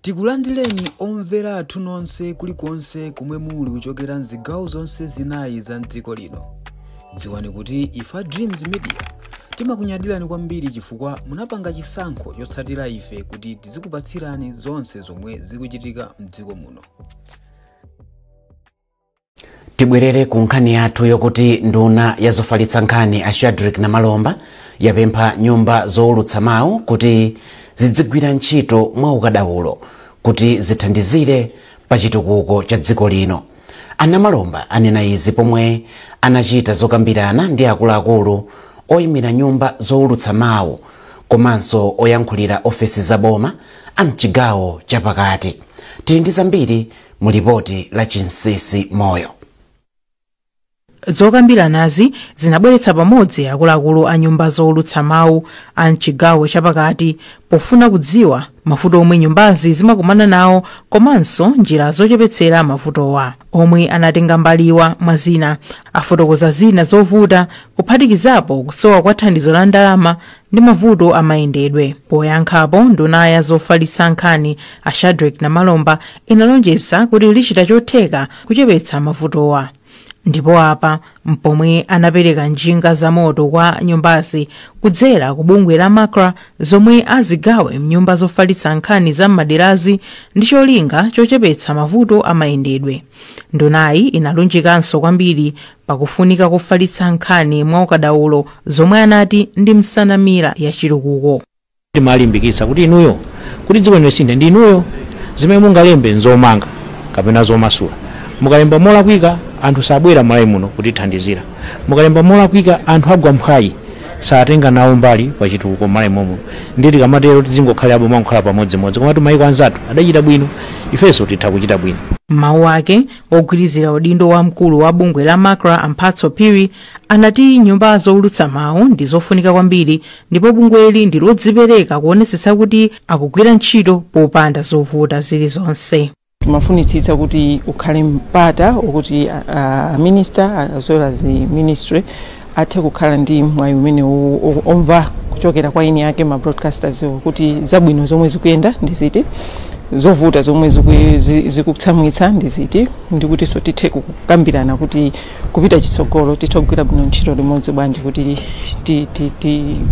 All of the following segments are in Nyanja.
Tikulandireni omvera athu nonse kulikonse kumwe muli kuchokera mzigawo zonse zinayi za mdziko lino. Dziwani kuti ifa Dreams Media timakunyadirani kwambiri chifukwa munapanga chisankho chotsatira ife kuti tizikupatsirani zonse zomwe zikuchitika mdziko muno. Tibwerere ku nkhani yathu yokuti nduna ya zofalitsa nkhani a Shadrick Namalomba yapempha nyumba zowulutsa mawu kuti zidzigwira ntchito mwa ukadaulo kuti zithandizire pa chitukuko cha dziko lino. A Namalomba anena izi pomwe anachita zokambirana ndi akuluakulu oyimira nyumba zowulutsa mawu komanso oyankhulira ofesi za boma a mchigawo chapakati. Tili ndi zambiri mu lipoti la Chinsisi Moyo. Zokambiranazi zinabweretsa pamodzi akuluakulu a nyumba zowulutsa mawu a mchigawo chapakati pofuna kudziwa mavuto omwe nyumbazi zimakumana nawo komanso njira zochepetsera mavutowa. Omwe anatenga mbaliwa mwa zina afotokoza zina zovuta kuphatikizapo kusowa kwa thandizo la ndalama ndi mavuto amayendedwe. Poyankhapo, nduna ya zofalitsa nkhani a Shadrick Namalomba inalonjeza kuti lichita chotheka kuchepetsa mavutowa. Ndipo apa mpomwe anapereka njinga za moto kwa nyumbazi kudzera ku bungwe la MACRA zomwe azigawe mnyumba zofalitsa nkhani za m'maderazi ndi cholinga chochepetsa mavuto amayendedwe. Ndunayi inalunjikanso kwambiri pakufunika kufalitsa nkhani mwa ukadaulo zomwe anati ndi msanamira ya chitukuko. Timalimbikitsa kuti inuyo, kuti dziko lino lisinthe ndi inuyo, zimene mungalembe nzomanga kapena zomasula. Mukalemba molakwika, anthu sabwera Malawi muno kutithandizira. Mukalemba molakwika, anthu agwa mphwayi, satenga nawo mbali pa chitukuko Malawi momuno. Ndi tikamatero tizingokhala aboma nkukhala pamodzimodzi, komatu mayiko anzathu adachita bwino, ifenso titha kuchita bwino. Mawu ake, ogwirizira udindo wa mkulu wa bungwe la MACRA Amphatso Phiri anati nyumba zowulutsa mawu ndi zofunika kwambiri ndipo bungweli ndi lodzipereka kuonetsetsa kuti akugwira ntchito popanda zovuta zilizonse. Timafunitsitsa kuti ukhale mpata wokuti a minister as well as the ministry athe kukhala ndi mwayi umene omva kuchokera kwa eni ake ma broadcasters kuti zabwino zomwe zikuyenda ndi ziti, zovuta zomwe zikutsamwitsa ndi ziti, ndi kutinso tithe kukambirana kuti kupita chitsogolo tithe kugwira bwino ntchito limodzi bwanji kuti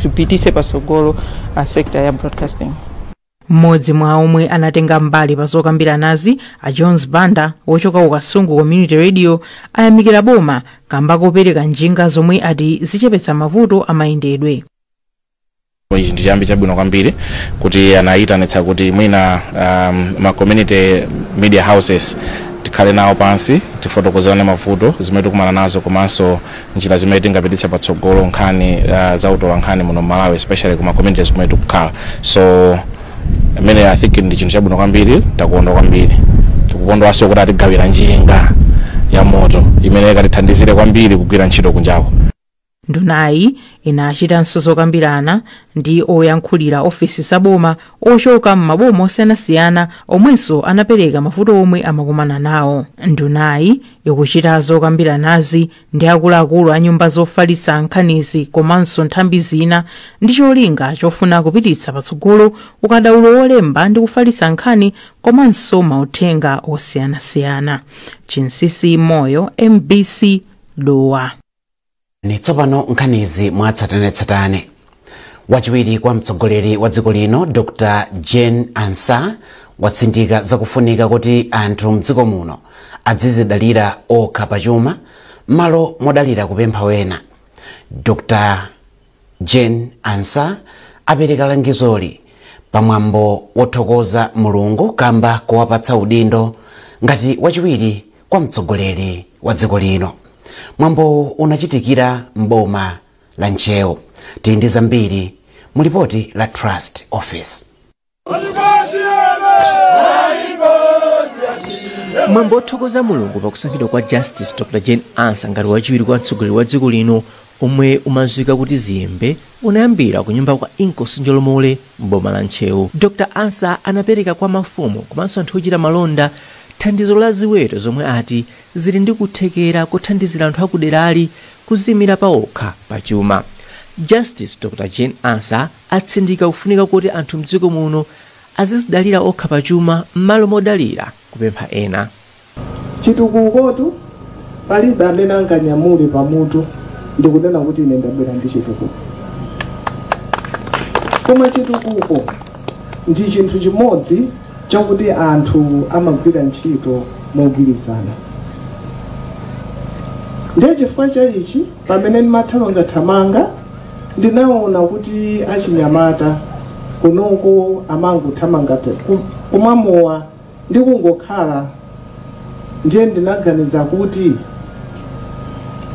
tipitise patsogolo a sector ya broadcasting. Mmodzi mwa omwe anatenga mbali pa zokambiranazi, a Jones Banda wochoka ku Kasungu Community Radio, ayamikira boma kamba kopereka njinga zomwe ati zichepetsa mavuto amayendedwe. Ichi ndi chiyambi chabwino kwambiri kuti anayitanitsa kuti mwina ma community media houses tikhale nawo pansi, tifotokozerane mavuto zimene tikumana nazo komanso njira zimene tingapititse patsogolo nkhani za utola nkhani muno Malawi, especially kuma communities kumene tikukhala. So imene I think ndi chinthu chabwino kwambiri, takondwa kwambiri. Tikukondwanso kuti atigawira njinga ya moto imene ikatithandizire kwambiri kugwira ntchito kunjako. Ndunayi inachitanso zokambirana ndi oyankhulira ofesi za boma ochoka m'maboma osiyanasiyana omwenso anapereka mavuto omwe amakumana nawo. Ndunayi ikuchita zokambiranazi ndi akuluakulu a nyumba zofalitsa nkhanizi komanso nthambi zina ndi cholinga chofuna kupititsa patsogolo ukadaulo wolemba ndi kufalitsa nkhani komanso mauthenga osiyanasiyana. Chinsisi Moyo, MBC, Dowa. Ni tsopano nkhanizi mwatsatanetsatane. Wachiwiri kwa mtsogoleri wa dziko lino Dr Jane Ansah watsindika zakufunika kuti anthu mdziko muno adzizidalira okha pachuma malo modalira kupempha wena. Dr Jane Ansah apereka langizoli pamwambo wothokoza Mulungu kamba kowapatsa udindo ngati wachiwiri kwa mtsogoleri wa dziko lino. Mwambo unachitikira mboma la Ntcheu. Tili ndi zambiri mu lipoti la Trust Office. Mwambo wothokoza Mulungu pakusankhidwa kwa Justice Dr Jane Ansah ngati wachiwiri kwa mtsogoleri wa dziko lino omwe umadziwika kuti Ziyembe unayambira ku nyumba kwa Inkosi Njolomole mboma la Ntcheu. Dr Ansah anapereka kwa mafumu komanso anthu ochita malonda thandizo la ziweto zomwe ati zili ndi kuthekera kothandizira anthu akuderali kuzimira paokha pachuma. Justice Dr Jane Ansah atsindika kufunika kuti anthu mdziko muno azizidalira okha pachuma m'malo modalira kupempha ena. Chitukukotu palibe amene anganyamule pamutu ndikunena kuti ine ndabwera ndi chitukuko, koma chitukuko ndi chinthu chimodzi chakuti anthu amagwira ntchito mogwirizana. Ndiye chifukwa cha ichi pamene ndimathamangathamanga ndinaona kuti achinyamata kunoko amangothamanga kumamowa ndi kungokhala. Ndiye ndinaganiza kuti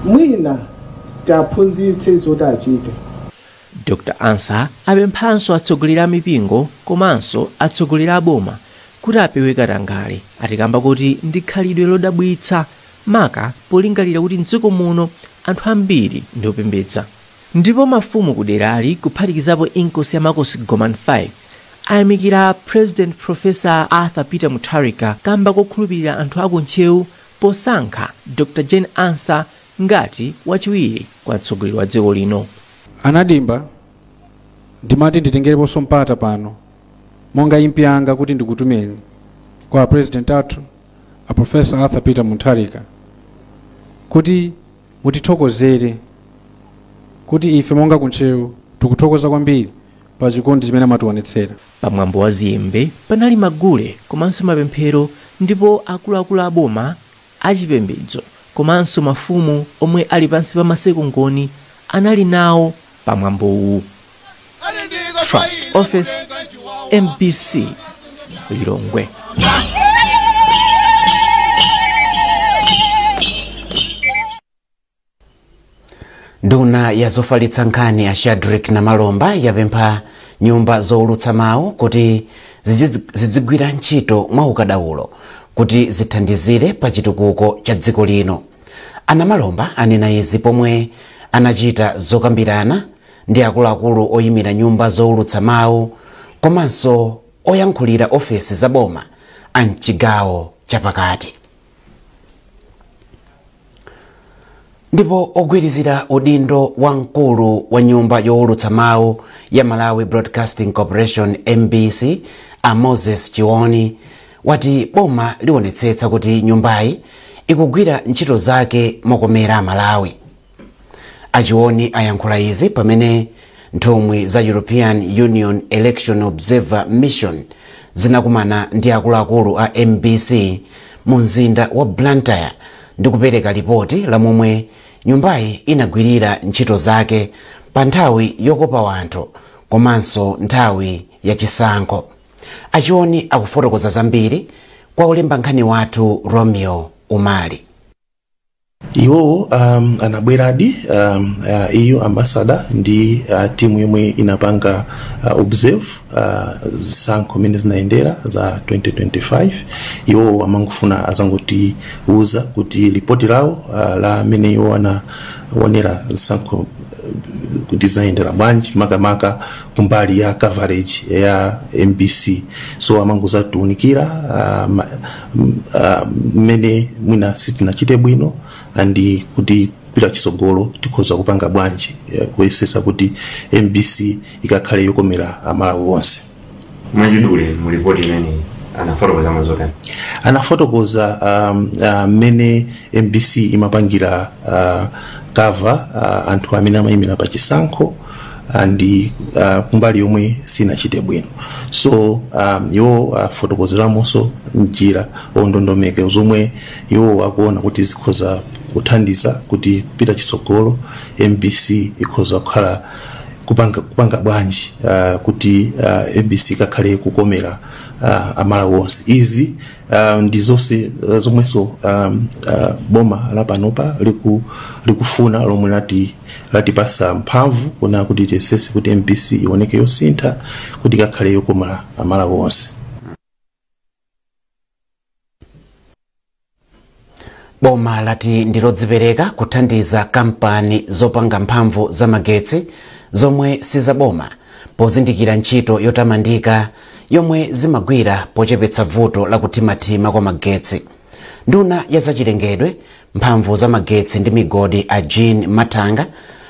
mwina tiaphunzitse zoti achite. Dr. Ansah apemphanso atsogoleri a mipingo komanso atsogoleri a boma kuti apewe katangale, atikamba kuti ndi khalidwe lodabwitsa maka polingalira kuti mdziko muno anthu ambiri ndi opembedza. Ndipo mafumu kuderali kuphatikizapo Inkosi ya Makosi Gomani 5 ayamikira President Professor Arthur Peter Mutharika kamba kokhulupirira anthu aku Ntcheu posankha Dr. Jane Ansah ngati wachiwiri kwa mtsogoleri wa dziko lino. Anadimba ndimati nditengereponso mpata pano monga impi yanga kuti ndikutumeni kwa President athu a Professor Arthur Peter Mutharika kuti mutithokozere kuti ife monga kuntcheu tikuthokoza kwambiri pa chikondi chimene amationetsera. Pamwambo wa ziyembe panali magule komanso mapemphero, ndipo akuluakulu aboma achipembedzo komanso mafumu omwe ali pansi pa Maseko Ngoni anali nawo pamwambowu. Trust Office, MBC, Lilongwe. Nduna ya zofalitsa nkhani ya Shadrick Namalomba yapempha nyumba zowulutsa mawu kuti zizigwira ntchito mwa ukadaulo kuti zithandizire pa chitukuko cha dziko lino. Anamalomba anena izi pomwe anachita zokambirana ndi akuluakulu oyimira nyumba zowulutsa mawu komanso oyankhulira ofesi za boma a mchigawo chapakati. Ndipo ogwirizira udindo wa mkulu wa nyumba yowulutsa mawu ya Malawi Broadcasting Corporation MBC a Moses Chiwoni wati boma liwonetsetsa kuti nyumbayi ikugwira ntchito zake mokomera Malawi. Achiwoni ayankhula izi pamene nthumwi za European Union Election Observer Mission zinakumana ndi akuluakulu a MBC mu mzinda wa Blantyre ndi kupereka ripoti la momwe nyumbayi inagwirira ntchito zake pa nthawi yokopa wanthu komanso nthawi yachisankho. Achioni akufotokoza zambiri kwa ulemba nkhani wathu Romeo Umali. Iwowo anabweradi EU ambassador ndi timu yomwe inapanga observe zisankho mene zinayendera za 2025. Iwowo amangofuna azangotiuza kuti ripoti lawo la mene iwo anaonera zisankho kuti zinayendera bwanji, makamaka kumbali ya coverage ya MBC. So amangozatiunikira mmene mwina sitinachite bwino andi kuti pita chisogolo tikhoza kupanga bwanji kuyesesa kuti MBC ikakhale yokomera Amalawi onse. Mwachidule mu ripoti imene anafotokoza mazotani? Anafotokoza mmene MBC imapangira cover anthu amene amayimira pa chisankho andi kumbali yomwe sinachite bwino. So iwo afotokozeramonso njira ondondomeko zomwe iwo akuona kuti zikhoza kuthandiza kuti kupita chitsogolo MBC ikhoza kukhala kupanga bwanji kuti MBC ikakhale kukomera Amalawi onse. Izi ndi zonse zomwenso boma la panopa likufuna lomwe latipasa mphamvu kuna kuti tiyesese kuti MBC ioneke yosintha kuti ikakhale yokomera Amalawi onse. Boma lati ndilodzipereka kuthandiza kampani zopanga mphamvu za magetsi zomwe sizaboma pozindikira ntchito yotamandika yomwe zimagwira pochepetsa vuto la kuthimathima kwa magetsi. Nduna ya zachilengedwe, mphamvu za magetsi ndi migodi a Jean Mathanga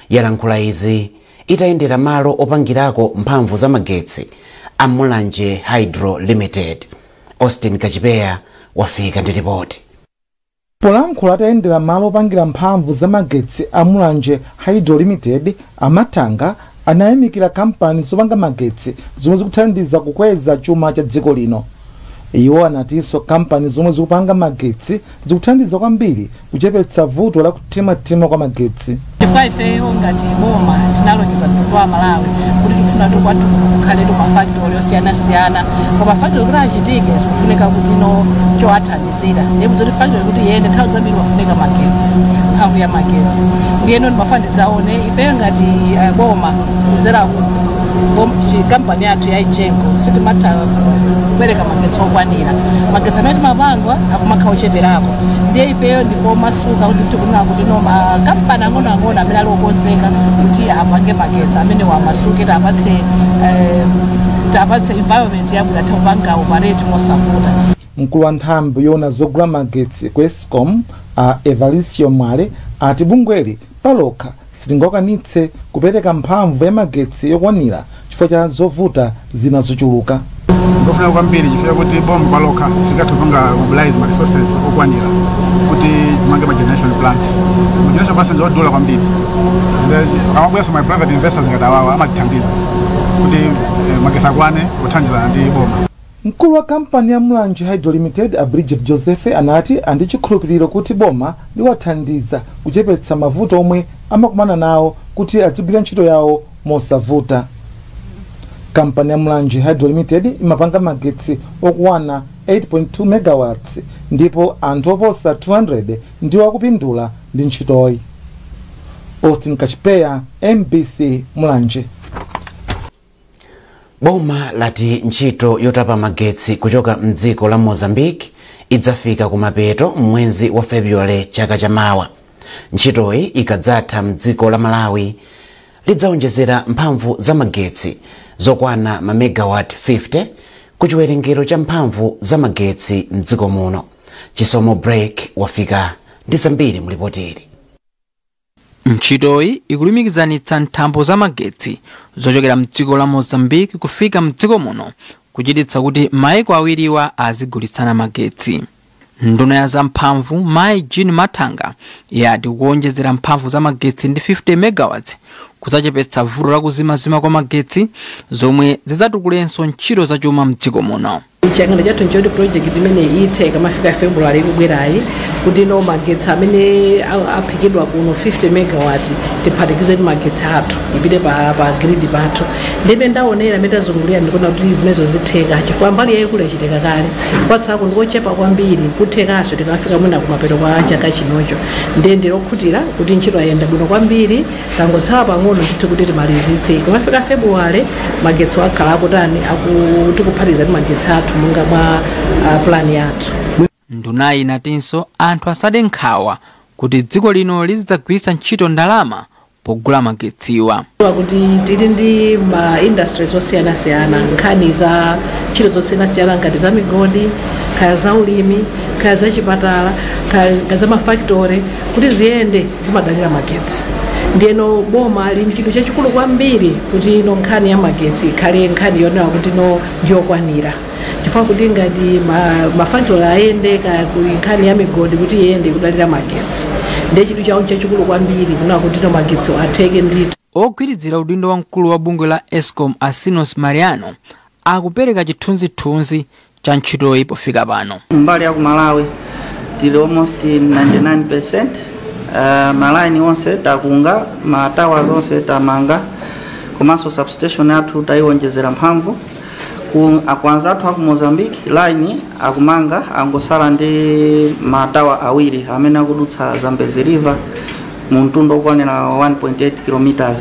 yalankhula izi itayendera malo opangirako mphamvu za magetsi a Mulanje Hydro Limited. Austin Kachipeya wafika ndi ripoti. Polankhula atayendera malo opangira mphamvu za magetsi a Mulanje Hydro Limited, a Mathanga anayamikira kampani zopanga magetsi zomwe zikuthandiza kukweza chuma cha dziko lino. Iwo anatinso kampani zomwe zikupanga magetsi zikuthandiza kwambiri kuchepetsa vuto la kuthimathima kwa magetsi. Chifukwa ifeyo ngati boma tinalonjeza mtundu wa Malawi kuti tikufuna kwathu kukhale mafactory osiyanasiyana, koma factory kuti achitike zikufunika kuti no chowathandizira, ndipo zoti factory kuti iyende nthawi zambiri wafunika magetsi, mphamvu ya magetsi. Ndiyeno ndimafuna ndidzaone ifeyo ngati boma kudzera kampani yathu ya EGENCO sitimatha kupereka magetsi okwanira. Magetsi amene timapanga akumakhala ocheperako, ndiye ifeyo ndife omasuka kuti tikunena kuti no makampani ang'onoang'ono amene ali okonzeka kuti apange magetsi amene wamasuke, tapatse environment yabwino athe kupanga operate mosavuta. Mkulu wa nthambi yoona zogula magetsi ku ESCOM, a Evaristo Mwale, ati bungweli palokha silingakwanitse kupereka mphamvu ya magetsi yokwanira chifukwa cha zovuta zina zochuluka. Ndofuna kwambiri chifukwa kuti boma palokha singathe kupanga mobilize ma resources okwanira kuti timange ma generation plants. Ma generation plants ndi odula kwambiri. Akamabweranso ma private investors ngati awawa amatithandiza kuti magetsi akwane kuthandizana ndi boma. Mkulu wa kampani ya Mulanje Hydro Limited, a Bridget Joseph, anati andi chikhulupiriro kuti boma liwathandiza kuchepetsa mavuto omwe amakumana nawo kuti adzigwira ntchito yawo mosavuta. Kampani ya Mulanje Hydro Limited imapanga magetsi okwana 8.2 megawatts ndipo anthu oposa 200 ndiwo akupindula ndi ntchitoyi. Austin Kachipeya, MBC, Mulanje. Boma lati ntchito yotapa magetsi kuchoka mdziko la Mozambique idzafika kumapeto mwezi wa February chaka chamawa. Ntchitoyi ikadzatha mdziko la Malawi lidzaonjezera mphamvu za magetsi zokwana ma megawatt 50 ku chiwerengero cha mphamvu za magetsi mdziko muno. Chisomo Break wafika ndi zambiri mlipoteri. Ntchitoyi ikulumikizanitsa nthambo za magetsi zochokera mdziko la Mozambique kufika mdziko muno, kuchititsa kuti maiko awiriwa azigulitsana magetsi. Nduna ya zamphamvu Mai Jean Mathanga yati kuonjezera mphamvu za magetsi ndi 50 megawatts kudzachepetsa vuto la kuzimazima kwa magetsi zomwe zidzatukulenso ntchito zachuma mdziko muno. Chiyang'ano chathu nchoti project imene ithe ikamafika February ikubwerayi, kuti no magetsi amene aphikidwa kuno 50 megawatt tiphatikize ndi magetsi athu ipite pa grid pathu. Ndipo ndaonera amene tazungulira ndikuona kuti zimenezo zitheka chifukwa mbali yayikulu yachitika kale, kwatsako ndikochepa kwambiri kuthekanso tikamafika mwina kumapeto kwa chaka chinocho. Ndiye ndilokhutira kuti ntchito yayenda bwino kwambiri, tangotsala pang'ono ndithu kuti timalizitse. Ikamafika February magetsi akhala akutani akuti ndi magetsi athu monga mwa plan yathu. Ndunayi inatinso anthu asade nkhawa kuti dziko lino lizidzagwiritsa ntchito ndalama pogula magetsiwa. Kuti tili ndi ma industries osiyanasiyana, nkhani za ntchito zosiyanasiyana ngati za migodi, kaya za ulimi, kaya za chipatala, kaya za mafactory, kuti ziyende zimadalira magetsi. Ndiyeno boma lili chinthu chachikulu kwambiri kuti ino nkhani ya magetsi ikhale nkhani yonewa kuti ino ndiyokwanira, chifukwa kuti ngati mafactory ayende, kaya nkhani ya migodi kuti iyende kudalira magetsi, ndiye chinthu chawo chachikulu kwambiri kunewa kuti ino magetsi atheke ndithu. Ogwiridzira udindo wa mkulu wa bungwe la ESCOM Asinos Mariano akupereka chithunzithunzi cha ntchitoyi pofika pano. Mbali ya ku Malawi tili almost 99%. Malaini onse takunga, ma towers onse tamanga, komanso substation yathu tayiwonjezera mphamvu. Ku akwanza athu aku Mozambique line akumanga, angosala ndi ma tower awiri amene akudutsa Zambezi River mu mtunda okwanira 1.8 kilometers.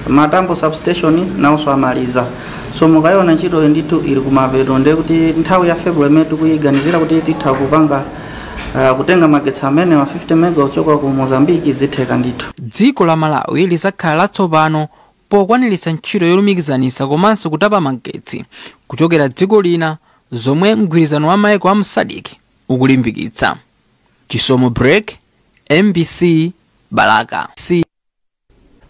Matambo substation nawonso amaliza. So mukayiona ntchito ndithu ili kumapeto, ndiye kuti nthawi ya February imene tikuyiganizira kuti titha kupanga kutenga magetsi amene wa 50 mega kuchoka ku Mozambique zitheka ndithu. Dziko la Malawi lizakhala latsopano pokwaniritsa ntchito yolumikizanitsa komanso kutapa magetsi kuchokera dziko lina zomwe mgwirizano wa maiko a mu SADC ukulimbikitsa. Chisomo Break, MBC, Balaka.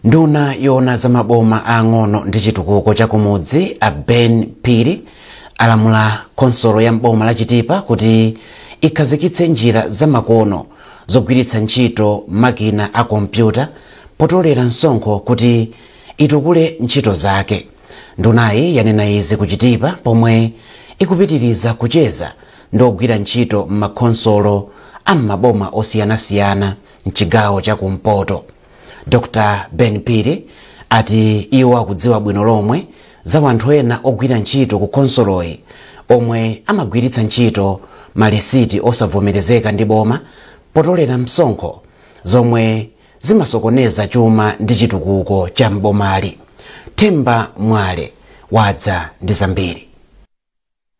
Nduna yoona za maboma ang'ono ndi chitukuko chakumudzi a Ben Phiri alamula khonsolo ya mboma la Chitipa kuti ikhazikitse njira zamakono zogwiritsa ntchito makina a kompyuta potolera msonkho kuti itukule ntchito zake. Ndunayi yanena izi ku Chitipa pomwe ikupitiriza kucheza ndi ogwira ntchito m'makhonsolo a m'maboma osiyanasiyana mchigawo chakumpoto. Dr Ben Phiri ati iwo akudziwa bwino lomwe za anthu ena ogwira ntchito ku khonsoloyi omwe amagwiritsa ntchito malisiti osavomerezeka ndi boma potolera msonkho, zomwe zimasokoneza chuma ndi chitukuko cha mbomali. Themba Mwale wadza ndi zambiri.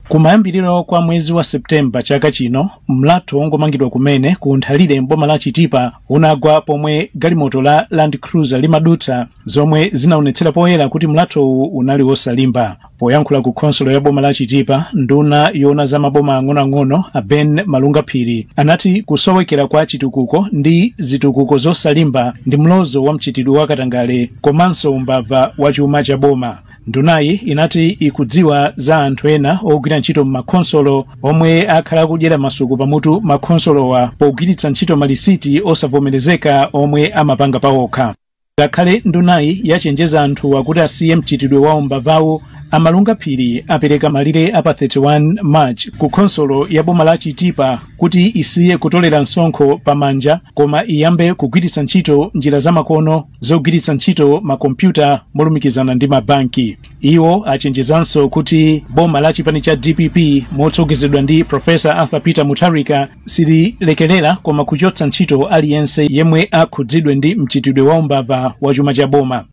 Kumayambiriro kwa mwezi wa Septemba chaka chino, mlatho wongomangidwa kumene ku Nthalire mboma la Chitipa unagwa pomwe galimoto la Land Cruiser limadutsa, zomwe zinaonetsera poyera kuti mlathowu unali wosalimba. Poyankhula ku khonsolo ya boma la Chitipa, nduna yoona za maboma ang'onoang'ono a Ben Malunga Phiri anati kusowekera kwa chitukuko ndi zitukuko zosalimba ndi mlozo wa mchitidwe wa katangale komanso umbava wa chuma cha boma. Ndunayi inati ikudziwa za anthu ena ogwira ntchito m'makhonsolo omwe akhala akudyera masuku pamutu makhonsolowa pogwiritsa ntchito malisiti osavomerezeka omwe amapanga pawokha. Ngakhale ndunayi yachenjeza anthuwa kuti asiye mchitidwe wa umbavawo, Amalunga Phiri apereka malire apa 31 March ku khonsolo ya boma la Chitipa kuti isiye kutolera msonkho pamanja koma iyambe kugwiritsa ntchito njira zamakono zogwiritsa ntchito makompyuta molumikizana ndi mabanki. Iwo achenjezanso kuti boma la chipani cha DPP motsogozedwa ndi Professor Arthur Peter Mutharika sililekerera koma kuchotsa ntchito aliyense yemwe akhudzidwe ndi mchitidwe wa umbava wa chuma cha boma.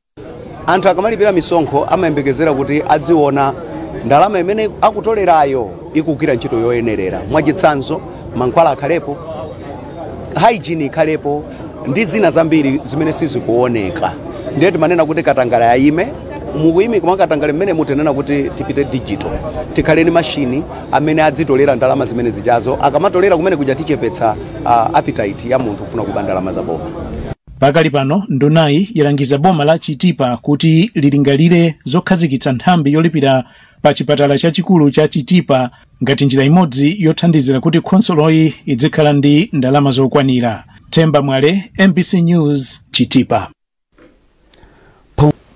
Anthu akamalipira misonkho amayembekezera kuti adziona ndalama imene akutolerayo ikugwira ntchito yoyenerera. Mwachitsanzo, mankhwala akhalepo, hygiene ikhalepo ndi zina zambiri zimene sizikuoneka. Ndiye timanena kuti katangale ayime. Mukuyimika mwa katangale mmene mutenena kuti tipite digital, tikhale ni mashini amene adzitolera ndalama zimene zijazo. Akamatolera kumene kuja tichepetsa appetite ya munthu kufuna kuba ndalama za boma. Pakali pano ndunayi yalangiza boma la Chitipa kuti lilingalire zokhazikitsa nthambi yolipira pa chipatala chachikulu cha Chitipa ngati njira imodzi yothandizira kuti khonsoloyi idzikhala ndi ndalama zokwanira. Themba Mwale, MBC News, Chitipa.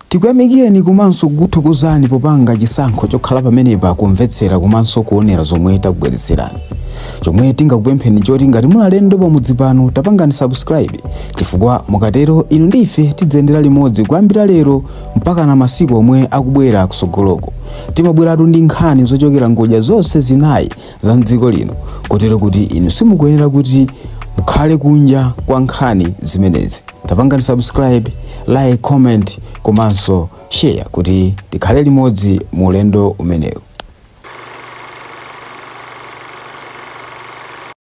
Tikuyamikeni komanso kukuthokozani popanga chisankho chokhala pamenepa kumvetsera komanso kuonera zomwe takubweretserani. Chomwe tingakupempheni choti ngati muli alendo pamudzi pano, tapangani subscribe, chifukwa mukatero inu ndi ife tidzayendera limodzi kuyambira lero mpaka na masiku omwe akubwera kusogoloko. Timabweratu ndi nkhani zochokera ngodya zonse zinayi za mdziko lino, kotero kuti inu simukuyenera kuti mukhale kunja kwa nkhani zimenezi. Tapangani subscribe, like, comment komanso share kuti tikhale limodzi mu ulendo umenewu.